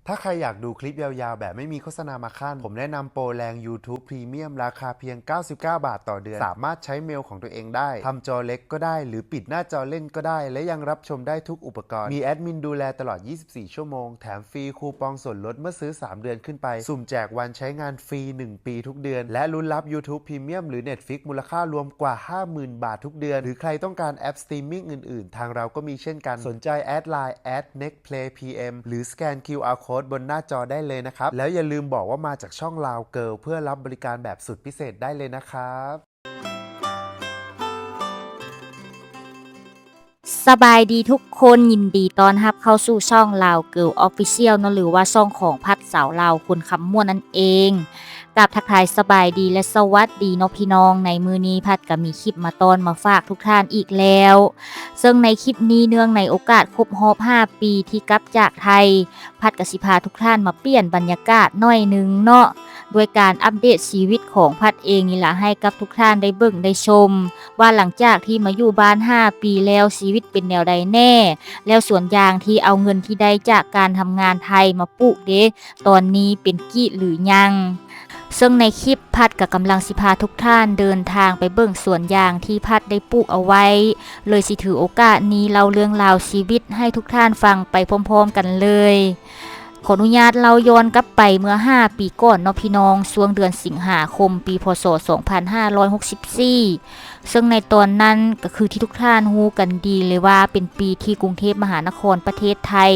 ถ้าใครอยากดูคลิปยาวๆ แบบไม่มีโฆษณามาขั้น ผมแนะนำโปรแรง YouTube Premium ราคาเพียงเก้าสิบเก้าบาทต่อเดือน สามารถใช้เมลของตัวเองได้ ทำจอเล็กก็ได้ หรือปิดหน้าจอเล่นก็ได้ และยังรับชมได้ทุกอุปกรณ์ มีแอดมินดูแลตลอดยี่สิบสี่ชั่วโมง แถมฟรีคูปองส่วนลดเมื่อซื้อสามเดือนขึ้นไป สุ่มแจกวันใช้งานฟรีหนึ่งปีทุกเดือน และลุ้นรับ YouTube Premium หรือ Netflix มูลค่ารวมกว่าห้าหมื่นบาททุกเดือน หรือใครต้องการแอปสตรีมมิ่งอื่นๆ ทางเราก็มีเช่นกัน สนใจแอดไลน์ แอด Nextplay พี เอ็ม หรือสแกน คิว อาร์ Code บนหน้าจอได้เลยนะครับ แล้วอย่าลืมบอกว่ามาจากช่อง Lao Girl เพื่อรับบริการแบบสุดพิเศษได้เลยนะครับ สบายดีทุกคน ยินดีต้อนรับเข้าสู่ช่อง Lao Girl Official เนาะ หรือว่าช่องของพัดสาวลาวคนคำม่วนนั่นเอง กราบทักทายสบายดีและสวัสดีเนาะพี่น้อง ในมื้อนี้พัดก็มีคลิปมาต้อนมาฝากทุกท่านอีกแล้ว ซึ่งในคลิปนี้เนื่องในโอกาสครบรอบห้าปีที่กลับจากไทย พัดก็สิพาทุกท่านมาเปลี่ยนบรรยากาศหน่อยหนึ่งเนาะ ด้วยการอัปเดตชีวิตของพัดเองนี่ล่ะ ให้กับทุกท่านได้เบิ่งได้ชม ว่าหลังจากที่มาอยู่บ้านห้าปีแล้ว ชีวิตเป็นแนวใดแน่ แล้วสวนยางที่เอาเงินที่ได้จากการทำงานไทยมาปลูกเด้ ตอนนี้เป็นกรีดหรือยัง ซึ่งในคลิปพัดก็กำลังสิพาทุกท่านเดินทางไปเบิ่งสวนยางที่พัดได้ปลูกเอาไว้ เลยสิถือโอกาสนี้เล่าเรื่องราวชีวิตให้ทุกท่านฟังไปพร้อมๆ กันเลย ขออนุญาตเล่าย้อนกลับไปเมื่อห้าปีก่อนเนาะพี่น้อง ช่วงเดือนสิงหาคม ปี พ.ศ. สองพันห้าร้อยหกสิบสี่ ซึ่งในตอนนั้นก็คือที่ทุกท่านรู้กันดีเลยว่าเป็นปีที่กรุงเทพมหานครประเทศไทย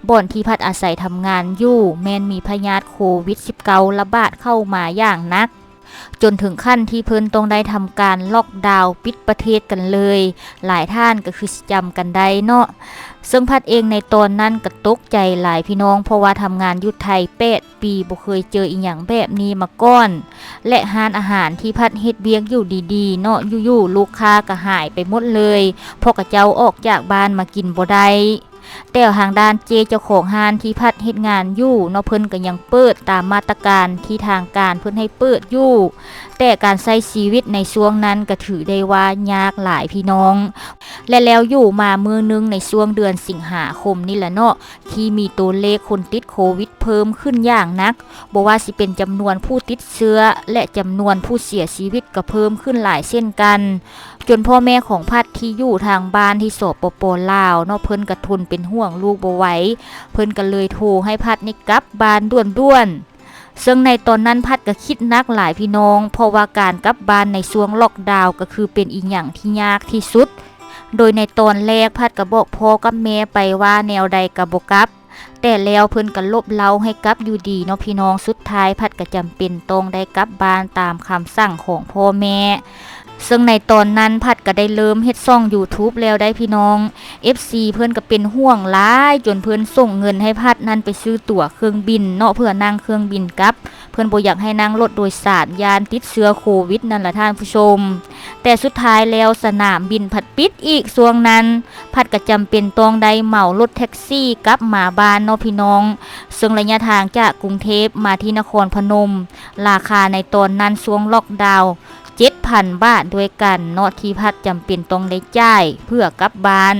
บ่อนที่พัดอาศัยทำงานอยู่ แม่นมีพยาธิโควิดสิบเก้า ระบาดเข้ามาอย่างหนัก จนถึงขั้นที่เพิ่นต้องได้ทำการล็อกดาวน์ปิดประเทศกันเลย หลายท่านก็คือสิจำกันได้เนาะ ซึ่งพัดเองในตอนนั้นก็ตกใจหลายพี่น้อง เพราะว่าทำงานอยู่ไทยแปดปี บ่เคยเจออีหยังแบบนี้มาก่อน และร้านอาหารที่พัดเฮ็ดเวียกอยู่ดีๆ เนาะ อยู่ๆ ลูกค้าก็หายไปหมดเลย เพราะเขาเจ้าออกจากบ้านมากินบ่ได้ แต่ทางด้านเจ๊เจ้าของร้านที่พัดเฮ็ดงานอยู่เนาะ เพิ่นก็ยังเปิดตามมาตรการที่ทางการเพิ่นให้เปิดอยู่ แต่การใช้ชีวิตในช่วงนั้นก็ถือได้ว่ายากหลายพี่น้อง และแล้วอยู่มามื้อหนึ่งในช่วงเดือนสิงหาคมนี่แหละเนาะ ที่มีตัวเลขคนติดโควิดเพิ่มขึ้นอย่างหนัก บ่ว่าสิเป็นจำนวนผู้ติดเชื้อ และจำนวนผู้เสียชีวิตก็เพิ่มขึ้นหลายเช่นกัน จนพ่อแม่ของพัดที่อยู่ทางบ้านที่ สปป ลาว เนาะ เพิ่นก็ทนเป็นห่วงลูกบ่ไหว เพิ่นก็เลยโทรให้พัดนี่กลับบ้านด่วนๆ ซึ่งในตอนนั้นพัดก็คิดหนักหลายพี่น้อง เพราะว่าการกลับบ้านในช่วงล็อกดาวน์ก็คือเป็นอีหยังที่ยากที่สุด โดยในตอนแรกพัดก็บอกพ่อกับแม่ไปว่าแนวใดก็บ่กลับ แต่แล้วเพิ่นก็ลบเล้าให้กลับอยู่ดีเนาะพี่น้อง สุดท้ายพัดก็จำเป็นต้องได้กลับบ้านตามคำสั่งของพ่อแม่ ซึ่งในตอนนั้นพัดก็ได้เริ่มเฮ็ดช่อง YouTube แล้วได้พี่น้อง เอฟซี เพิ่นก็เป็นห่วงหลาย จนเพิ่นส่งเงินให้พัดนั่นไปซื้อตั๋วเครื่องบินเนาะ เพื่อนั่งเครื่องบินกลับ เพิ่นบ่อยากให้นั่งรถโดยสาร ย้านติดเชื้อโควิดนั่นล่ะท่านผู้ชม แต่สุดท้ายแล้วสนามบินพัดปิดอีกช่วงนั้น พัดก็จำเป็นต้องได้เหมารถแท็กซี่กลับมาบ้านเนาะพี่น้อง ซึ่งระยะทางจากกรุงเทพมาที่นครพนม ราคาในตอนนั้นช่วงล็อกดาวน์ เจ็ดพันบาทด้วยกันเนาะ ที่พัดจำเป็นต้องได้จ่ายเพื่อกลับบ้าน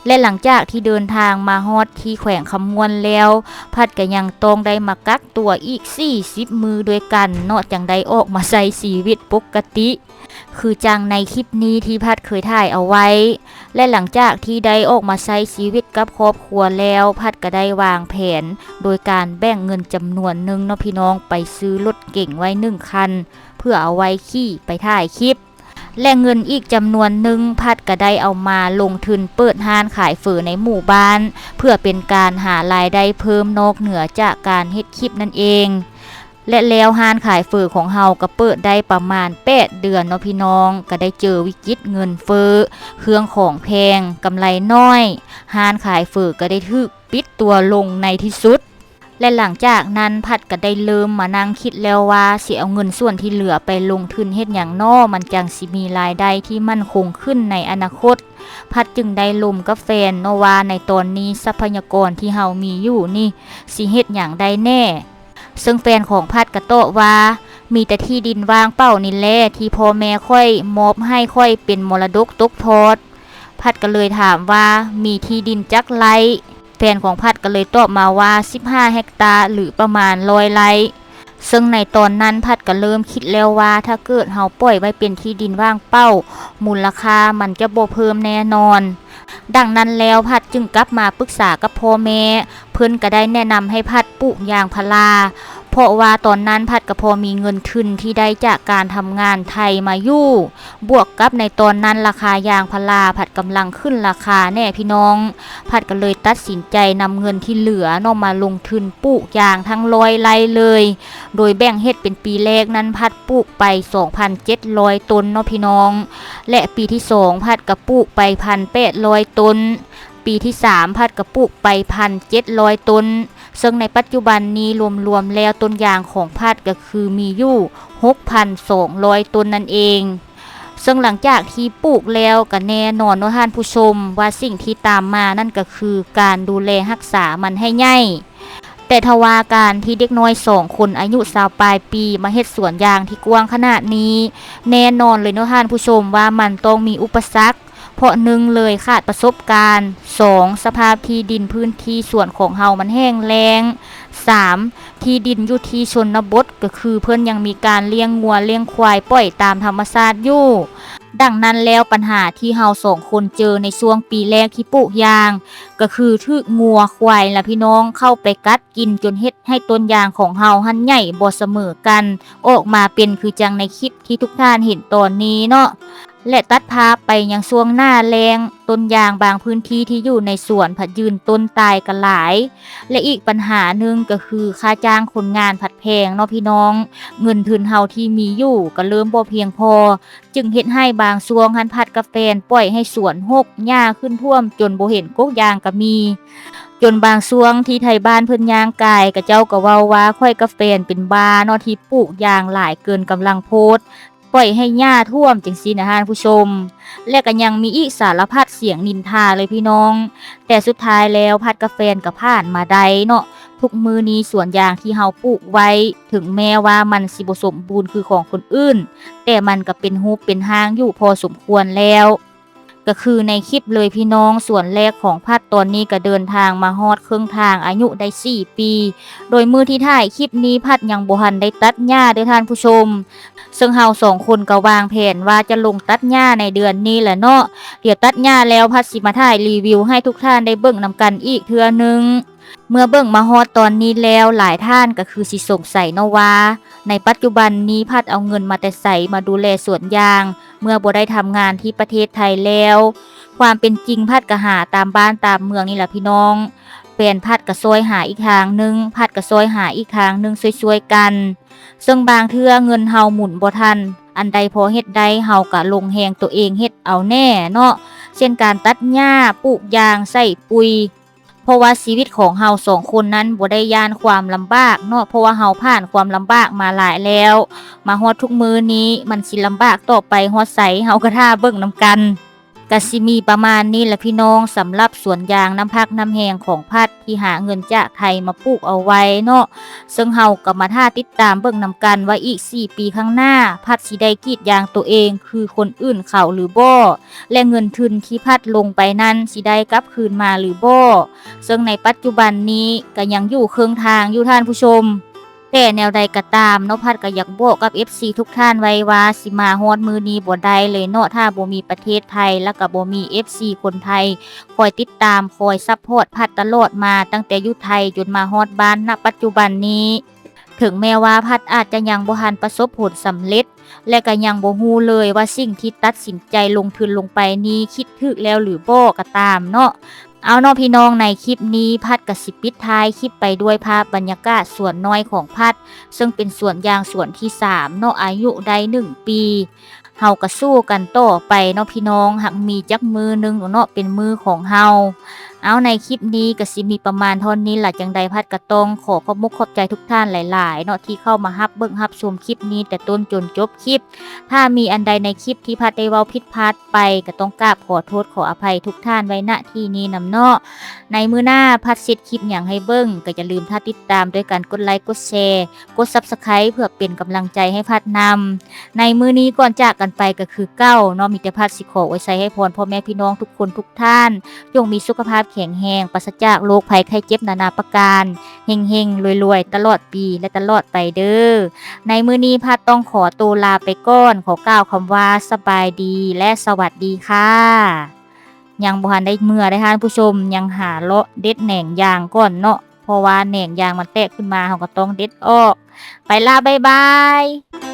และหลังจากที่เดินทางมาฮอดที่แขวงคำม่วนแล้ว พัดก็ยังต้องได้มากักตัวอีกสี่สิบมื้อด้วยกันเนาะ จั่งได้ออกมาใช้ชีวิตปกติ คือจั่งในคลิปนี้ที่พัดเคยถ่ายเอาไว้ และหลังจากที่ได้ออกมาใช้ชีวิตกับครอบครัวแล้ว พัดก็ได้วางแผนโดยการแบ่งเงินจำนวนหนึ่งเนาะพี่น้อง ไปซื้อรถเก๋งไว้หนึ่งคัน เพื่อเอาไว้ขี่ไปถ่ายคลิป และเงินอีกจำนวนหนึ่งพัดก็ได้เอามาลงทุนเปิดร้านขายเฝอในหมู่บ้าน เพื่อเป็นการหารายได้เพิ่มนอกเหนือจากการเฮ็ดคลิปนั่นเอง และแล้วร้านขายเฝอของเฮาก็เปิดได้ประมาณแปดเดือนเนาะพี่น้อง ก็ได้เจอวิกฤตเงินเฟ้อ เครื่องของแพง กำไรน้อย ร้านขายเฝอก็ได้ถูกปิดตัวลงในที่สุด และหลังจากนั้นพัดก็ได้เริ่มมานั่งคิดแล้วว่าสิเอาเงินส่วนที่เหลือไปลงทุนเฮ็ดหยังน้อ มันจั่งสิมีรายได้ที่มั่นคงขึ้นในอนาคต พัดจึงได้ลมกับแฟนเนาะว่าในตอนนี้ทรัพยากรที่เฮามีอยู่นี่สิเฮ็ดหยังได้แน่ ซึ่งแฟนของพัดก็ตอบว่า มีแต่ที่ดินว่างเปล่านี่แหละที่พ่อแม่ข้อยมอบให้ข้อยเป็นมรดกตกทอด พัดก็เลยถามว่า มีที่ดินจักไร่ ແຟນຂອງພັດກໍເລີຍຕອບມາວ່າ ສິບຫ້າເຮັກຕາ ຫຼື ປະມານຮ້ອຍໄຮ່. ເຊິ່ງໃນຕອນນັ້ນພັດກໍເລີ່ມຄິດແລ້ວວ່າ ຖ້າເກີດເຮົາປ່ອຍໄວ້ເປັນທີ່ດິນວ່າງເປົ່າ ມູນລະຄ່າມັນຈະບໍ່ເພີ່ມແນ່ນອນ. ດັ່ງນັ້ນແລ້ວພັດຈຶ່ງກັບມາປຶກສາກັບພໍ່ແມ່, ເພິ່ນກໍໄດ້ແນະນຳໃຫ້ພັດປູກຢາງພາລາ ເພາະວ່າຕອນນັ້ນພັດກໍພໍມີເງິນທຶນທີ່ໄດ້ຈາກການທຳງານໄທມາຢູ່, ບວກກັບໃນຕອນນັ້ນລາຄາຢາງພາລາພັດກຳລັງຂຶ້ນລາຄາແນ່ພີ່ນ້ອງ. ພັດກໍເລີຍຕັດສິນໃຈນຳເງິນທີ່ເຫຼືອເນາະ ມາລົງທຶນປູກຢາງທັງຮ້ອຍໄຮ່ເລີຍ, ໂດຍແບ່ງເຮັດເປັນປີແລກນັ້ນພັດປູກໄປສອງພັນເຈັດຮ້ອຍຕົ້ນເນາະພີ່ນ້ອງ ແລະ ປີທີສອງພັດກໍປູກໄປພັນແປດຮ້ອຍຕົ້ນ, ປີທີສາມພັດກໍປູກໄປພັນເຈັດຮ້ອຍຕົ້ນ. ເຊິ່ງໃນປັດຈຸບັນນີ້ລວມໆແລ້ວຕົ້ນຢາງຂອງພັດກໍຄືມີຢູ່ຫົກພັນສອງຮ້ອຍຕົ້ນນັ້ນເອງ. ເຊິ່ງຫຼັງຈາກທີ່ປູກແລ້ວກໍແນ່ນອນເນາະທ່ານຜູ້ຊົມ ວ່າສິ່ງທີ່ຕາມມານັ້ນກໍຄືການດູແລຮັກສາມັນໃຫ້ໃຫຍ່. ແຕ່ທວ່າການທີ່ເດັກນ້ອຍສອງຄົນອາຍຸຊາວປາຍປີມາເຮັດສວນຢາງທີ່ກວ້າງຂະໜາດນີ້ ແນ່ນອນເລີຍເນາະທ່ານຜູ້ຊົມວ່າມັນຕ້ອງມີອຸປະສັກ, ເພາະໜຶ່ງເລີຍຂາດປະສົບການ, ສອງ ສະພາບທີ່ດິນພື້ນທີ່ສວນຂອງເຮົາມັນແຫ້ງແລ້ງ, ສາມ ທີ່ດິນຢູ່ທີ່ຊົນນະບົດ ກໍຄືເພິ່ນຍັງມີການລ້ຽງງົວລ້ຽງຄວາຍປ່ອຍຕາມທຳມະຊາດຢູ່. ດັ່ງນັ້ນແລ້ວ ບັນຫາທີ່ເຮົາສອງຄົນເຈີໃນຊ່ວງປີແລກທີ່ປູກຢາງ ກໍຄືຖືກງົວຄວາຍລະພີ່ນ້ອງເຂົ້າໄປກັດກິນ ຈົນເຮັດໃຫ້ຕົ້ນຢາງຂອງເຮົາຫັ້ນໃຫຍ່ບໍ່ສະເໝີກັນ ອອກມາເປັນຄືຈັ່ງໃນຄລິບທີ່ທຸກທ່ານເຫັນຕອນນີ້ເນາະ. ແລະ ຕັດພາບໄປຍັງຊ່ວງໜ້າແລ້ງ, ຕົ້ນຢາງບາງພື້ນທີ່ທີ່ຢູ່ໃນສວນພັດຢືນຕົ້ນຕາຍກໍຫຼາຍ ແລະ ອີກບັນຫາໜຶ່ງກໍຄືຄ່າຈ້າງຄົນງານພັດແພງເນາະພີ່ນ້ອງ, ເງິນທຶນເຮົາທີ່ມີຢູ່ກໍເລີ່ມບໍ່ພຽງພໍ, ຈຶ່ງເຮັດໃຫ້ບາງຊ່ວງຫັ້ນພັດກັບແຟນປ່ອຍໃຫ້ສວນຮົກ, ຫຍ້າຂຶ້ນຖ້ວມຈົນບໍ່ເຫັນກົກຢາງກໍມີ. ຈົນບາງຊ່ວງທີ່ໄທບ້ານເພິ່ນຍ່າງກາຍ ຂະເຈົ້າກໍເວົ້າວ່າຂ້ອຍກັບແຟນເປັນບ້າເນາະ ທີ່ປູກຢາງຫຼາຍເກີນກຳລັງໂພດ, ປ່ອຍໃຫ້ຫຍ້າຖ້ວມຈັ່ງຊີ້ນະທ່ານຜູ້ຊົມ. ແລະ ກໍຍັງມີອີກສາລະພັດສຽງນິນທາເລີຍພີ່ນ້ອງ. ແຕ່ສຸດທ້າຍແລ້ວພັດກັບແຟນກໍຜ່ານມາໄດ້ເນາະ. ທຸກມື້ນີ້ສວນຢາງທີ່ເຮົາປູກໄວ້ ເຖິງແມ້ວ່າມັນຊິບໍ່ສົມບູນຄືຂອງຄົນອື່ນ, ແຕ່ມັນກໍເປັນຮູບເປັນຮ່າງຢູ່ພໍສົມຄວນແລ້ວ. ກໍຄືໃນຄລິບເລີຍພີ່ນ້ອງ, ສວນແລກຂອງພັດຕອນນີ້ກໍເດີນທາງມາຮອດເຄິ່ງທາງ, ອາຍຸໄດ້ສີ່ປີ. ໂດຍມື້ທີ່ຖ່າຍຄລິບນີ້ ພັດຍັງບໍ່ທັນໄດ້ຕັດຫຍ້າເດີ້ທ່ານຜູ້ຊົມ. ເຊິ່ງເຮົາສອງຄົນກໍວາງແຜນວ່າຈະລົງຕັດຫຍ້າໃນເດືອນນີ້ແຫຼະເນາະ. ດຽວຕັດຫຍ້າແລ້ວ ພັດຊິມາຖ່າຍຣີວິວໃຫ້ທຸກທ່ານໄດ້ເບິ່ງນຳກັນອີກເທື່ອໜຶ່ງ. ເມື່ອເບິ່ງມາຮອດຕອນນີ້ແລ້ວ, ຫຼາຍທ່ານກໍຄືຊິສົງໄສເນາະວ່າ ໃນປັດຈຸບັນນີ້ພັດເອົາເງິນມາແຕ່ໃສມາດູແລສວນຢາງ ເມື່ອບໍ່ໄດ້ທຳງານທີ່ປະເທດໄທແລ້ວ. ຄວາມເປັນຈິງ ພັດກໍຫາຕາມບ້ານຕາມເມືອງນີ້ລະພີ່ນ້ອງ. ແຟນພັດກໍຊ່ອຍຫາອີກທາງໜຶ່ງ, ພັດກໍຊ່ອຍຫາອີກທາງໜຶ່ງ, ຊ່ວຍໆກັນ. ເຊິ່ງບາງເທື່ອເງິນເຮົາໝູນບໍ່ທັນ, ອັນໃດພໍເຮັດໄດ້ເຮົາກໍລົງແຮງໂຕເອງເຮັດເອົາແດ່ເນາະ, ເຊັ່ນການຕັດຫຍ້າ, ປູກຢາງ, ໃສ່ປຸຍ. ເພາະວ່າຊີວິດຂອງເຮົາສອງຄົນນັ້ນບໍ່ໄດ້ຢ້ານຄວາມລຳບາກເນາະ, ເພາະວ່າເຮົາຜ່ານຄວາມລຳບາກມາຫຼາຍແລ້ວ. ມາຮອດທຸກມື້ນີ້ມັນຊິລຳບາກຕໍ່ໄປຮອດໃສ, ເຮົາກໍຖ້າເບິ່ງນຳກັນ. ກະຊິມີປະມານນີ້ແຫຼະພີ່ນ້ອງ, ສຳລັບສວນຢາງນ້ຳພັກນ້ຳແຮງຂອງພັດທີ່ຫາເງິນຈາກໄທມາປູກເອົາໄວ້ເນາະ. ເຊິ່ງເຮົາກໍມາຖ້າຕິດຕາມເບິ່ງນຳກັນວ່າອີກສີ່ປີຂ້າງໜ້າ ພັດຊິໄດ້ກຣີດຢາງໂຕເອງຄືຄົນອື່ນເຂົາຫຼືບໍ່ ແລະ ເງິນທຶນທີ່ພັດລົງໄປນັ້ນຊິໄດ້ກັບຄືນມາຫຼືບໍ່. ເຊິ່ງໃນປັດຈຸບັນນີ້ກໍຍັງຢູ່ເຄິ່ງທາງຢູ່ທ່ານຜູ້ຊົມ. ແຕ່ແນວໃດກໍຕາມເນາະ, ພັດກໍຢາກບອກກັບເອັຟຊີທຸກທ່ານໄວ້ວ່າ ຊິມາຮອດມື້ນີ້ບໍ່ໄດ້ເລີຍເນາະ ຖ້າບໍ່ມີປະເທດໄທ ແລ້ວກໍບໍ່ມີເອັຟຊີຄົນໄທຄອຍຕິດຕາມ ຄອຍຊັບພອດພັດຕະຫຼອດມາ ຕັ້ງແຕ່ຢູ່ໄທຈົນມາຮອດບ້ານ ນະປັດຈຸບັນນີ້. ເຖິງແມ້ວ່າພັດອາດຈະຍັງບໍ່ທັນປະສົບຜົນສຳເລັດ ແລະ ກໍຍັງບໍ່ຮູ້ເລີຍວ່າສິ່ງທີ່ຕັດສິນໃຈລົງທຶນລົງໄປນີ້ ຄິດຖືກແລ້ວຫຼືບໍ່ກໍຕາມເນາະ. ເອົາເນາະພີ່ນ້ອງ, ໃນຄລິບນີ້ພັດກໍຊິປິດທ້າຍຄລິບໄປດ້ວຍພາບບັນຍາກາດສວນນ້ອຍຂອງພັດ ເຊິ່ງເປັນສວນຢາງສວນທີສາມເນາະ, ອາຍຸໄດ້ໜຶ່ງປີ. ເຮົາກໍສູ້ກັນຕໍ່ໄປເນາະພີ່ນ້ອງ, ຫາກມີຈັກມື້ໜຶ່ງເນາະ ເປັນມື້ຂອງເຮົາ. ເອົາ ໃນຄລິບນີ້ກໍຊິມີປະມານເທົ່ານີ້ລະ, ຈັ່ງໃດພັດກໍຕ້ອງຂໍຂອບມຸກຂອບໃຈທຸກທ່ານຫຼາຍໆເນາະ ທີ່ເຂົ້າມາຮັບເບິ່ງຮັບຊົມຄລິບນີ້ແຕ່ຕົ້ນຈົນຈົບຄລິບ. ຖ້າມີອັນໃດໃນຄລິບທີ່ພັດໄດ້ເວົ້າຜິດພາດໄປ ກໍຕ້ອງກາບຂໍໂທດຂໍອະໄພທຸກທ່ານໄວ້ ນະ ທີ່ນີ້ນຳເນາະ. ໃນມື້ໜ້າພັດເຮັດຄລິບຫຍັງໃຫ້ເບິ່ງ ກໍຢ່າລືມຖ້າຕິດຕາມດ້ວຍການກົດໄລ ກົດແຊ ກົດ Subscribe ເພື່ອເປັນກຳລັງໃຈໃຫ້ພັດນຳ. ໃນມື້ນີ້ກ່ອນຈາກກັນໄປກໍຄືເກົ່າເນາະ, ມີແຕ່ພັດຊິຂໍອວຍໄຊໃຫ້ພອນພໍ່ແມ່ພີ່ນ້ອງທຸກຄົນທຸກທ່ານ ຈົ່ງມີສຸຂະພາບແຂ ແຂງແຮງ ປາສະຈາກໂລກໄພໄຂ້ເຈັບນານາປະການ ເຮັງໆ ລວຍໆ ຕະຫຼອດປີ ແລະ ຕະຫຼອດໄປເດີ້. ໃນມື້ນີ້ພັດຕ້ອງຂໍໂຕລາໄປກ່ອນ ຂໍກ່າວຄຳວ່າສະບາຍດີ ແລະ ສະຫວັດດີຄ່ະ. ຍັງບໍ່ທັນໄດ້ເມືອເດ້ທ່ານຜູ້ຊົມ ຍັງຫາເລາະເດັດແໜງຢາງກ່ອນເນາະ ເພາະວ່າແໜງຢາງມັນແຕກຂຶ້ນມາ ເຮົາກໍຕ້ອງເດັດອອກ. ໄປລະ ບາຍບາຍ.